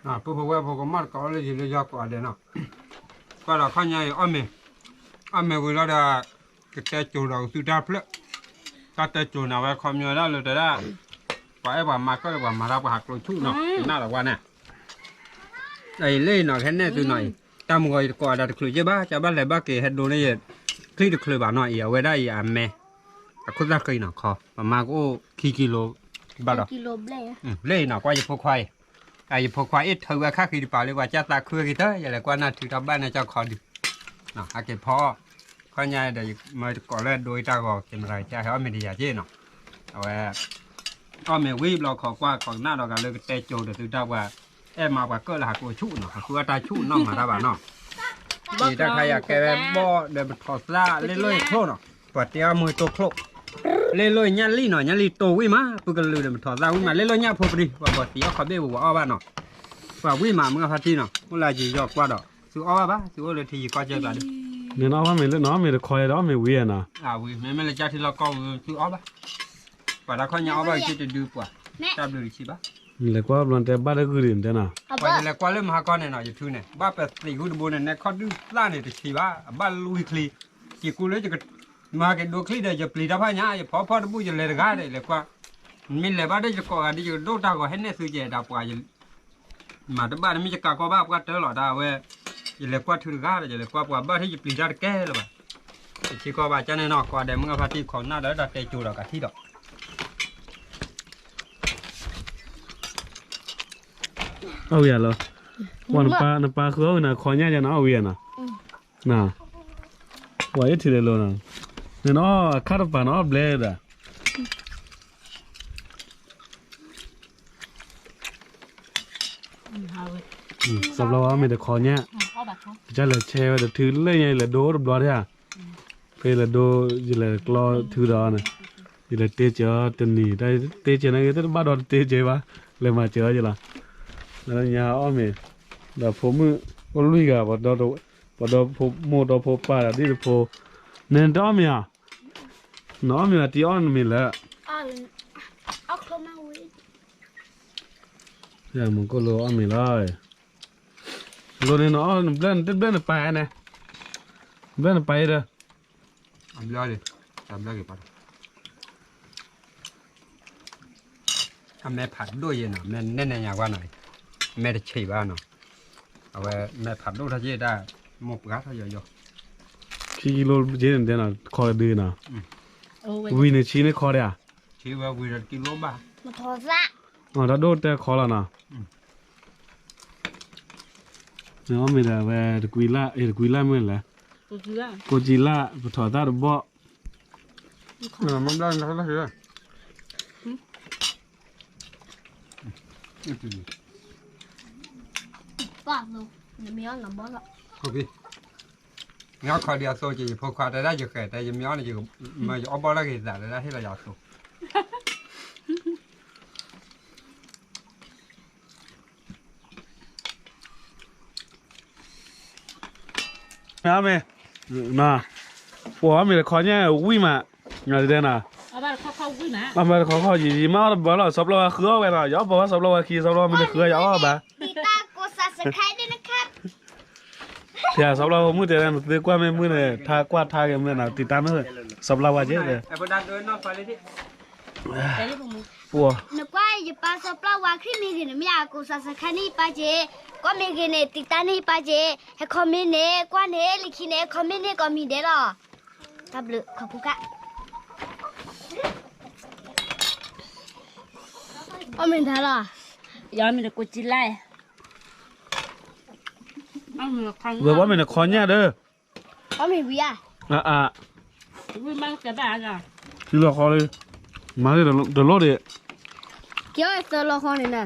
ပုၢ်ဖိဝဲၢ်ဖိကမၣ်တကိးလၢယံၤလၢယီၤကိးဂၤဒဲးနီၤ, ကွၢ်ဒီးခီညါအံၤအီၣ်မ့ၤ, အီၣ်မ့ၤဝံၤလီၤဒီး ကတဲစိၤဒီးကသုတၢ်ဖျၢၣ်, တၢ်တဲစိၤန့ၣ်ဝဲခီပညီဒၣ်လၢတဲဒၣ်, ပှၤအဲၣ်ပှၤမၤကၢၣ်လၢပှၤမၤတၢ်ပှၤဟးကျိၤဆူၣ်နီၤ, ကနၣ်ဒီးဝဲန့ၣ် အံၤလၢအံၤနီၤ ကဟဲနဲၣ်သုနီၤအံၤ, တၢ်မုၢ်ဂီၤယတကိးအဒၣ်တချုးက့ဘၣ် ကဘၣ်လဲၤဘၣ်က့ၤဟဲဒိန့ၣ်ယ ချံတချုးဘၣ်နီၤအံၤ အဝဲဒၣ်အံၤအမဲ, အခိၣ်သၣ်ဃံနီၤခီ, ပမၤကအိၣ်ခံကံလိဘၣ်ဒီး, လၢအံၤနီၤ ကွၢ်ယဖိခွါအံၤ, ယဖိခွါအ့ၣ်ထၢဝဲခါဃံတပၤလၢပှၤကၢ်သးခုဝဲက့ၤတၢ် ယလဲၤကွၢ်နၢ်ထုတၢ်ဘၣ်န့ၣ်ကၠီခီဒုး, ဟဲက့ၤဖီအီၣ်, ခီညါဒီး မ့ၢ်တကိးလၢဒိတၢ်ဂီၤက့ၤမရၤကၠါ ဟဲအီၣ်မ့ၤတယၤက့နီၤ, အဝဲ အီၣ်မ့ၤဝံၤဘျီခီကွၢ်ခီကနၣ်ဒီးဂၤလၢကတဲစိၤဒီးသုတၢ်ပှၤ, အဲၣ်မၤပှၤကၢၣ်လၢဟးကျိၤဆူၣ်နီၤ ဟးဃုအတၢ်ဆူၣ်နီၢ်မၤတၢ်ဘၣ်နီၤ, အံၤတၢ်ခါယၤကဲဝဲဘီၣ်ဒီးပထီၣ်သၣ်လ့လိၢ်အံၤချိၣ်နီၤ, ပှၤတဲအီၣ်မူတိၢ်ချိၣ်, လ့လိၢ်ညၣ်လံၣ်နီၤ ညၣ်လံၣ်တိၢ်ဝံၣ်မး ပုၢ်ကလုာ်ဒီးပထီၣ်သၣ်ဝံၣ်မး လ့လိၢ်ညၣ်ဖိပဒံ ပှၤဘီၣ်သံအီၣ်ခီဘ့ၣ်ပဝဲအီၣ်ဘၣ်နီၤ, ပှၤဝံၣ်မးမုၢ်အဖါတံၢ်နီၤ အိၣ်လၢယယီၤကွၢ်ဒီး သုအီၣ်ဘၣ်ဘၣ် သုအိၣ်လၢထံယံၤကီၢ်ကၢၢ်ကျါဒုး, န့ၣ်နီၤအီၣ်မ့ၤလၢနီၤ မ့ၢ်တခီလၢဒီးအီၣ်မ့ၤဝံၤနီၤ, ဝံၤ မ့မ့ၢ်လၢကၢ်ထံလီၢ်ကီၢ်ဝံၤသုအီၣ်ဘၣ်, ပှၤတၢ်ခီညါအီၣ်ဘၣ်က့ၤတဒုပှၤ, တၢ်ဘျုးတဆံးဘၣ်, လဲၤကွၢ်ဘျီတဲဘၣ်တဂုာ်ဒံးတဲနီၤ, ပှၤယလဲၤကွၢ်လၢမဟါကီန့ၣ်နီၤ ယထုန့ၣ် ဘၣ်ပသံးဃုတဘိန့ၣ် နဲခီၣ်ဒုၣ်သၣ်န့ၣ်တဆံးဘၣ် အဘၣ်လွံၢ်ချံ, ယကူလၢယက မၤက့ၤဒိချံဒီး ယပျံၤတၢ်ဖးညါ ယဖီဖီတဘူၣ် ယလဲၤတဂၤဒီး ယလဲၤကွၢ်, မ့ၢ်လဲၤဘၣ်ဒီးယကိးဂၤဒ် ယကဒိၣ်တၢ်ဂီၤဟဲနဲၣ်သုကဲဒၣ်ပှၤ, မၤတဘၣ်တမ့ၢ်ယကးကီဘၣ်ပှၢ်တၢၢ်လီၤ တၢ်ဝဲ, ယလဲၤကွၢ်ထုတဂၤဒီး ယလဲၤကွၢ်ပှၤဘၣ်ထံၣ်ယပျံၤတၢ်တကဲလၢၤဘၣ်, ယထံကီၢ်ဘၣ်ကန့ၣ်နီၤ ကိးဂၤဒဲးမုၢ်ဂၤဖါတံၢ်ခိးနၢ်ဒီးတၢ်တဲစိၤဒီးကထံၣ်ဒီး အဝံၤလီၤ, နပၢ်ဃုအီၣ်ဝံၤနၤခီညၣ်ယၤနၤအီၣ်ဝံၤနီၤ, ပှၤအ့ၣ်ထံးလဲၤလိၤနီၤ, န့ၣ်နီၤအခါတပၤနီၤအီၣ်ဘျဲဒီး စီၤပျီဝါမ့ၢ်တခီညၣ်, ကစၢ်လဲၤဆဲဝဲတထုလၢညါ ယလဲၤဒိတဘျီဒၣ်, ဖဲယလဲၤဒိ ယလဲၤကျီထုဒီးန့ၣ်, ယလဲၤတဲစၢၤတနံၤ တၢ်တဲစၢၤန့ၣ်ဂ့ၤ တဘၣ်ဒီးတတဲစၢၤဘၣ်, လဲၤမၤစၢၤအီၤယလီၤ, လၢညါအီၣ်မ့ၤ, ဒီးဖိမုၣ်အိၣ်လွံၢ်ဂၤ, ပှၤဒီဖိမိၢ်ဒီဖိပၢ်ဒီးဒ်တဖိ, န့ၣ်နတအီၣ်မ့ၤဧါ, နအီၣ်မ့ၤဘၣ်တံၤအီၣ်နမ့ၤလၢ မုၢ်ကိၣ်လိအီၣ်မ့ၤလီၤ, လိၤန့ၣ်နအီၣ်နဘျၢၣ်နတဘျၢၣ်နပာ်န့ၣ်, ဘျၢၣ်နပာ်ဒီး, အဘျၢၣ်, အဘျၢၣ်က့ၤပာ်ဒီး, အမဲဖးဒိၣ်ယဲနီၤ မဲနဲၣ်နဲၣ်ညါကွၢ်နီၤ, မဲတဆံးဘၣ်နီၤ, အဝဲမဲဖးဒိၣ်ထီၣ်က့ၤတၢ်, မိၢ်ပှၢ်ထီၣ်ယီၤယီၤ, ခံကံလိက့ၤန့ၣ်တဲနီၤ ခီကဒုနီၤ, ဝံၤန့ၣ်ဆံးန့ၣ်ခီဒၣ်ဧါ, ဆံးဝဲဝံၤဒီးတကံလိဘၣ်, တၢ်ဒိၣ်တဲခီလီၤနီၤ, နအီၣ်မ့ၤဒီးဝဲတကွံလၢ် အ့ၣ်တကွံလၢ်မ့ၢ်လဲၣ်, ကိးကံလၢ် ပထီၣ်သၣ်တဘီၣ်, မ့ၢ်ခီဒံးအသိးက့ၤ ယဖိခွါတဲဒၣ်ယဃဲၤတဲ ယမ့ၢ်အီၣ်န့ၣ် ယအီၣ်ဘီလၢဂ့ၤသးတဲဒၣ်ဟ့ၣ်လီၤယၤအသိး မ့ၢ်, ပှၤအီၣ်မ့ၤတခီညၣ်ဝံၣ်မး, တဲနၤ, အီၣ်မ့ၤတခီခီ ယမ့ၢ်အီၣ်တဘၣ်လီၤ စီၤပျီဝါဃုအီၣ်ဝဲလီၤ ယအီၣ်ဘီဝဲစီၤပျီဝါခံ စီၤပျီဝါမ့ၢ်တဃုယၤအီၣ်ဘၣ်, စီၤပျီဝါမုၣ်တဲနၤနသုကွၢ်မ့ၢ်မုၣ်န့ၣ် ထါကွၢ်ထါက့ၤမ့ၢ်နၤ တံၤတၢ်မ့ၢ် စီၤပျီဝါက့ၤ ပှၤ နကွၢ်ယပၢ်စီၤပျီဝါခရံာ်မ့ၢ်ဂ့ၤန့ၣ် မ့ၢ်အကိး subscribe န့ၢ်ယပၢ်က့ၤ, ကွၢ်မ့ၢ်ဂ့ၤန့ၣ် တံၤတၢ်န့ၢ်ယပၢ်က့ၤ, ဟဲ comment န့ၣ် ကွၢ်န့ၣ် လၢခံန့ၣ် comment န့ၢ်ကိးမံၤဒဲးလီၤ. တၢ်ဘျုး ခီဖူကါ အီၣ်မ့ၤတၢ်လီၤ, ယအီၣ်မ့ၤတကိးကံလၢ်, ဝဲအီၣ်မ့ၤတခီညၣ်ဒီး အီၣ်မ့ၤဝံၤဧါ, အါအါ, ထံလီၤဃီလံ, မၤလံတလိၣ်ဒံး, ကဲအီၣ်သၢလီၤဃီန့ၣ်နၤ,